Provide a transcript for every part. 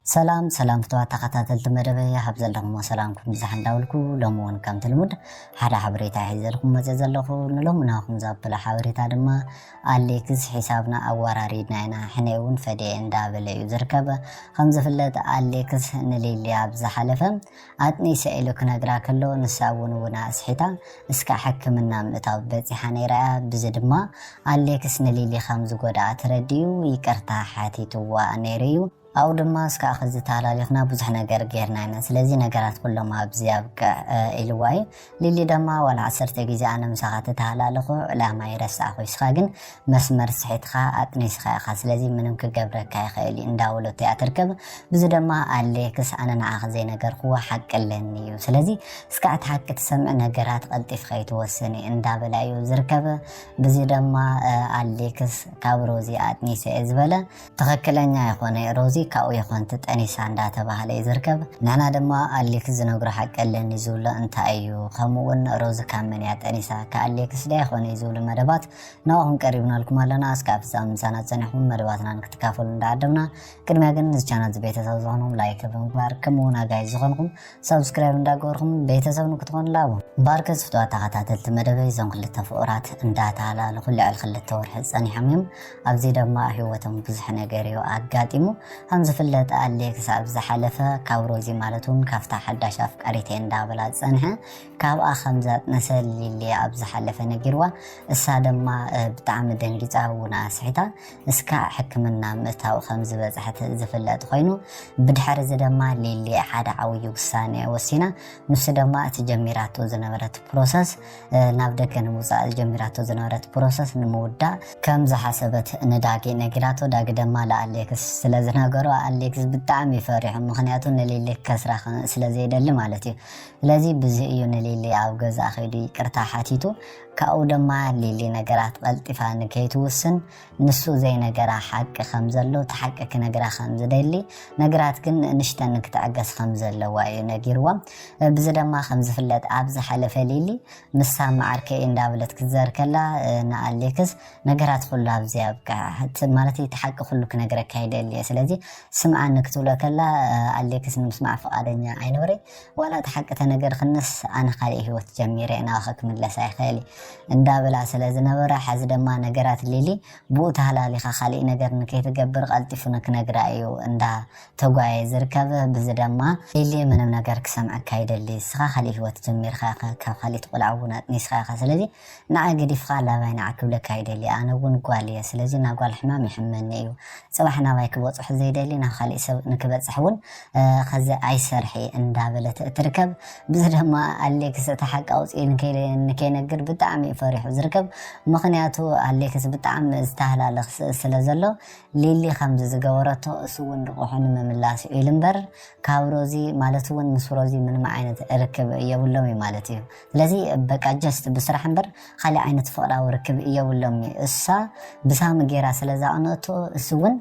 ሰላም ሰላም ፍትዋት ተኸታተልቲ መደበይ፣ ኣብ ዘለኹሞ ሰላምኩም ብዛሕ እንዳበልኩ፣ ሎሚ እውን ከምቲ ልሙድ ሓደ ሓበሬታ ሒዘልኩም መፅእ ዘለኹ። ንሎሚ ናኹም ዘብሎ ሓበሬታ ድማ ኣሌክስ ሒሳብና ኣወራሪድና ኢና፣ ሕነ እውን ፈድየ እንዳበለ እዩ ዝርከብ። ከም ዝፍለጥ ኣሌክስ ንሊሊ ኣብ ዝሓለፈ ኣጥኒሰ ኢሉ ክነግራ ከሎ፣ ንሳ እውን እውን ኣስሒታ እስካ ሕክምና ምእታው በፂሓ ነይራ እያ። ብዚ ድማ ኣሌክስ ንሊሊ ከም ዝጎድኣ ተረዲኡ ይቅርታ ሓቲትዋ ነይሩ እዩ። ኣብኡ ድማ እስካ ከዚ ተሃላሊኽና ብዙሕ ነገር ጌርና ኢና፣ ስለዚ ነገራት ኩሎም ኣብዚ ኣብቅዕ ኢልዋ እዩ። ሊሊ ድማ ዋላ ዓሰርተ ግዜ ኣነ ምሳኻ ተተሃላለኹ ዕላማ ይረሳዕኹ፣ እስኻ ግን መስመር ስሒትኻ ኣጥኒስኻ ኢኻ፣ ስለዚ ምንም ክገብረካ ይኽእል እዩ እንዳበለቶ እያ ትርከብ። ብዚ ድማ ኣሌክስ ኣነ ንዓኺ ዘይነገርክዎ ሓቂ ኣለኒ እዩ፣ ስለዚ እስካ እቲ ሓቂ ትሰምዕ ነገራት ቀልጢፍ ከይትወስኒ እንዳበላ እዩ ዝርከብ። ብዚ ድማ ኣሌክስ ካብ ሮዚ ኣጥኒሰ እየ ዝበለ ትኽክለኛ ይኾነ ሮዚ ካብኡ ይኾን ትጠኒሳ እንዳተባህለ እዩ ዝርከብ። ንሕና ድማ ኣሌክስ ዝነግሮ ሓቂ ኣለኒ ዝብሎ እንታይ እዩ፣ ከምኡ እውን ሮዚ ካብ መን እያ ጠኒሳ፣ ከኣሌክስ ዳ ይኾነ ዝብሉ መደባት ናብኹም ቀሪብናልኩም ኣለና። እስካብ ፍጻመ ምሳና ጸኒሕኩም መደባትና ንክትካፈሉ እንዳዓደምና፣ ቅድሚያ ግን እዚ ቻናል እዚ ቤተሰብ ዝኾንኩም ላይክ ብምግባር፣ ከምኡ እውን ኣጋይሽ ዝኾንኩም ሳብስክራይብ እንዳገበርኩም ቤተሰብ ንክትኾኑ ላቦ። ባርከ ዝፍትዋ ተኸታተልቲ መደበይ፣ እዞም ክልተ ፍቑራት እንዳተሃላለኹ ልዕሊ ክልተ ወርሒ ጸኒሖም እዮም። ኣብዚ ድማ ህይወቶም ብዙሕ ነገር እዩ ኣጋጢሙ። ከም ዝፍለጥ ኣሌክስ ኣብ ዝሓለፈ ካብ ሮዚ ማለት እውን ካብታ ሓዳሽ ኣፍቃሪተይ እንዳበላ ዝጸንሐ ካብኣ ከም ዘጥነሰ ሊሊ ኣብ ዝሓለፈ ነጊርዋ። እሳ ድማ ብጣዕሚ ደንጊጻ እውን ኣስሒታ እስካ ሕክምና ምእታው ከም ዝበጽሐት ዝፍለጥ ኮይኑ፣ ብድሕሪ እዚ ድማ ሊሊ ሓደ ዓብዪ ውሳኔ ወሲና። ንሱ ድማ እቲ ጀሚራቶ ዝነበረት ፕሮሰስ ናብ ደገ ንምውፃእ ጀሚራቶ ዝነበረት ፕሮሰስ ንምውዳእ ከም ዝሓሰበት ንዳጊ ነጊራቶ። ዳጊ ድማ ለኣሌክስ ስለ ዝነገሮ ኣሌክስ ብጣዕሚ ፈሪሑ፣ ምክንያቱ ንሊሊ ከስራ ስለ ዘይደሊ ማለት እዩ። ስለዚ ብዚ እዩ ንሊሊ ኣብ ገዛ ከይዱ ይቅርታ ሓቲቱ። ካብኡ ድማ ሊሊ ነገራት ቀልጢፋ ንከይትውስን ንሱ ዘይነገራ ሓቂ ከም ዘሎ፣ እቲ ሓቂ ክነግራ ከም ዝደሊ፣ ነገራት ግን ንእሽተን ክትዕገስ ከም ዘለዋ እዩ ነጊርዋ። ብዚ ድማ ከም ዝፍለጥ ኣብ ዝሓለፈ ሊሊ ንሳ መዓርከይ እንዳበለት ክትዘር ከላ ንኣሌክስ ነገራት ኩሉ ኣብዚ ኣብቅዕ፣ ማለት እቲ ሓቂ ኩሉ ክነግረካ ይደሊ እየ፣ ስለዚ ስምዓኒ ክትብሎ ከላ ኣሌክስ ንምስማዕ ፍቓደኛ ኣይነበረ። ዋላ እቲ ሓቂ ተነገርክንስ ኣነ ካሊእ ህይወት ጀሚረ ናባኸ ክምለስ ኣይኽእል እንዳበላ ስለ ዝነበረ፣ ሓዚ ድማ ነገራት ሊሊ ብኡ ተሃላሊኻ ካሊእ ነገር ንከይትገብር ቀልጢፉ ንክነግራ እዩ እንዳ ተጓየ ዝርከብ። ብዚ ድማ ሊሊ ምንም ነገር ክሰምዐካ ይደሊ፣ እስኻ ካሊእ ህይወት ጀሚርካ ኢኻ፣ ካብ ካሊእ ቆልዓ እውን ኣጥኒስካ ኢኻ፣ ስለዚ ንዓ ገዲፍካ ላባይ ንዓ ክብለካ ይደሊ። ኣነ እውን ጓል እየ፣ ስለዚ ናጓል ሕማም ይሕመኒ እዩ። ጽባሕ ናባይ ክበጽሑ ዘይደሊ ናብ ካሊእ ሰብ ንክበጽሕ እውን ከዚ ኣይሰርሒ እንዳበለት ትርከብ። ብዚ ድማ ኣሌክስ እቲ ሓቂ ኣውፅኡ ንከይነግር ብጣዕሚ እዩ ፈሪሑ ዝርከብ። ምክንያቱ ኣሌክስ ብጣዕሚ ዝተሃላለኽ ስለ ዘሎ ሊሊ ከምዚ ዝገበረቶ እሱ እውን ንቑሑ ንምምላስ እዩ ኢሉ እምበር ካብ ሮዚ ማለት እውን ምስ ሮዚ ምንም ዓይነት ርክብ የብሎም እዩ ማለት እዩ። ስለዚ በቃ ጀስት ብስራሕ እምበር ካሊእ ዓይነት ፍቕራዊ ርክብ የብሎም እዩ። እሳ ብሳሚ ገይራ ስለ ዛቕነቶ እሱ እውን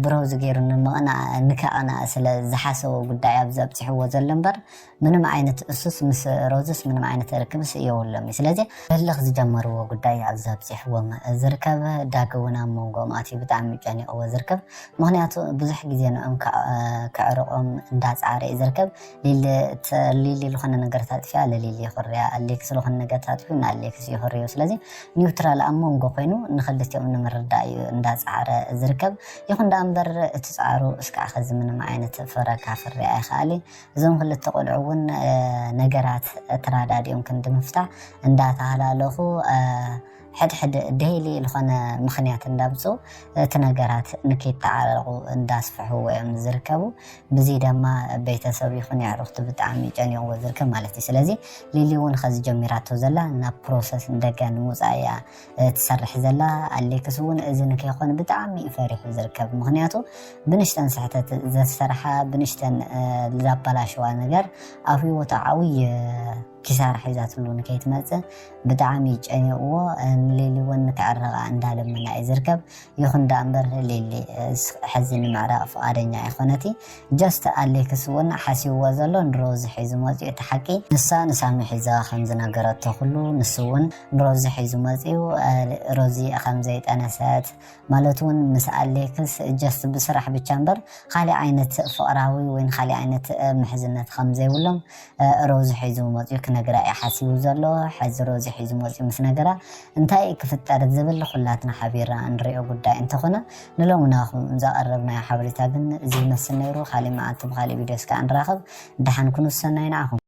ብሮዚ ገይሩ ንምቕናእ ንከቕንኣ ስለ ዝሓሰቦ ጉዳይ ኣብዚ ኣብፂሕዎ ዘሎ እምበር ምንም ዓይነት እሱስ ምስ ሮዝስ ምንም ዓይነት ርክብስ የብሎም እዩ። ስለዚ ህልኽ ዝጀመርዎ ጉዳይ ኣብዚ ኣብፂሕዎም ዝርከብ ዳጊ እውን ኣብ መንጎኦም ኣትዩ ብጣዕሚ ጨኒቕዎ ዝርከብ። ምክንያቱ ብዙሕ ግዜ ንዕኦም ከዕርቖም እንዳፃዕረ እዩ ዝርከብ። ሊሊ ዝኾነ ነገር ታጥፊያ ለሊሊ ይኹርያ፣ ኣሌክስ ዝኾነ ነገር ታጥፊ ንኣሌክስ ይኹርዮ። ስለዚ ኒውትራል ኣብ መንጎ ኮይኑ ንክልቲኦም ንምርዳእ እዩ እንዳፃዕረ ዝርከብ። ይኹን ደኣ እምበር እቲ ፃዕሩ እስካዕ ኸዚ ምንም ዓይነት ፍረ ካፍሪ ኣይኸኣል። እዞም ክልተ ቆልዑ እውን ነገራት ተራዳዲኦም ክንዲ ምፍታሕ እንዳተሃላለኹ ሕድሕድ ደይሊ ዝኾነ ምኽንያት እንዳምፁ እቲ ነገራት ንከይተዓረቑ እንዳስፍሕዎ እዮም ዝርከቡ። ብዚ ድማ ቤተሰብ ይኹን የዕሩኽቲ ብጣዕሚ ጨኒቕዎ ዝርከብ ማለት እዩ። ስለዚ ሊሊ እውን ኸዚ ጀሚራቶ ዘላ ናብ ፕሮሰስ ንደገ ንምውፃእ እያ ትሰርሕ ዘላ። ኣሌክስ እውን እዚ ንከይኾን ብጣዕሚ እዩ ፈሪሑ ዝርከብ። ምክንያቱ ብንሽተን ስሕተት ዘዝሰርሓ ብንሽተን ዛባላሸዋ ነገር ኣብ ህይወቱ ዓብይ ኪሳራ ሒዛትሉ ንከይትመፅእ ብጣዕሚ ጨኒቕዎ፣ ንሊሊ እውን ክዕረቓ እንዳለመና እዩ ዝርከብ። ይኹን ደኣ እምበር ሊሊ ሕዚ ንምዕራቕ ፍቓደኛ ኣይኮነቲ። ጀስት ኣሌክስ እውን ሓሲብዎ ዘሎ ንሮዚ ሒዙ መፅኡ፣ እቲ ሓቂ ንሳ ንሳሚ ሒዛ ከም ዝነገረቶ ኩሉ ንሱ እውን ንሮዚ ሒዙ መፅኡ። ሮዚ ከም ዘይጠነሰት ማለት እውን ምስ ኣሌክስ ጀስት ብስራሕ ብቻ እምበር ካሊእ ዓይነት ፍቕራዊ ወይ ካሊእ ዓይነት ምሕዝነት ከም ዘይብሎም ሮዚ ሒዙ መፅኡ ክነግራ እዩ ሓሲቡ ዘሎ። ሕዚ ሮዚ ሒዙ መፅኡ ምስ ነገራ እንታይ ክፍጠር ዝብል ኩላትና ሓቢርና እንሪኦ ጉዳይ እንተኾነ፣ ንሎሚ ናኹም ዘቐረብናዮ ሓበሬታ ግን እዚ ይመስል ነይሩ። ካሊእ መዓልቲ ብካሊእ ቪድዮ እስከ እንራኸብ። ደሓን ኩኑ፣ ሰናይ ንዓኹም።